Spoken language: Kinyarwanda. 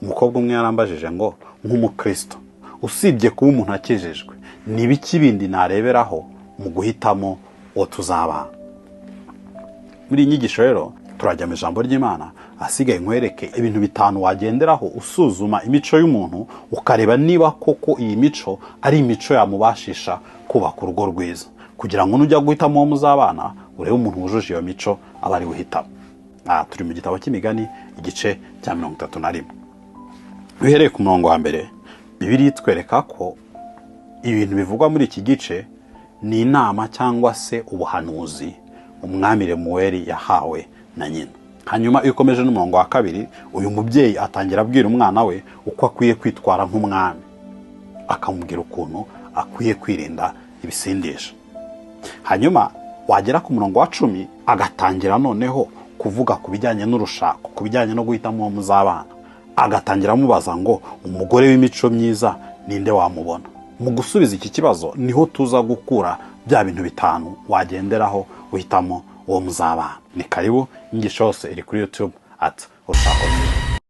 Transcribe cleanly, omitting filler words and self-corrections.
Umukobwa umwe yarambajije ngo nk'umukristo usibye kuba umuntu akijijwe ni ibiki bindi nareberaho mu guhitamo uwo tuzabana. Muri iyi nyigisho rero turajya mu ijambo ry'Imana, asigaye nkwereke ibintu bitanu wagenderaho usuzuma imico y'umuntu, ukareba niba koko iyi mico ari imico yamubashisha kubaka urugo rwiza, kugira ngo nujya guhitamo uwo muzabana urebe umuntu wujuje iyo mico aba ari guhitamo. Turi mu gitabo cy'Imigani igice cya 31. Uhereye ku murongo wa mbere, Bibiliya itwereka ko ibintu bivugwa muri iki gice ni inama cyangwa se ubuhanuzi umwami Lemuweli yahawe na nyina. Hanyuma iyo ukomeje n'umurongo wa kabiri, uyu mubyeyi atangira abwira umwana we uko akwiye kwitwara nk'umwami, akamubwira ukuntu akwiye kwirinda ibisindisha. Hanyuma wagera ku murongo wa 10 agatangira noneho kuvuga ku bijyanye n'urushako, ku bijyanye no guhitamo uwo muzabana. Agatangira amubaza ngo umugore w'imico myiza ninde wamubona. Mu gusubiza iki kibazo niho tuza gukura bya bintu bitanu wagenderaho uhitamo uwo muzabana. Ni karibu, inyigisho yose iri kuri YouTube @urushako.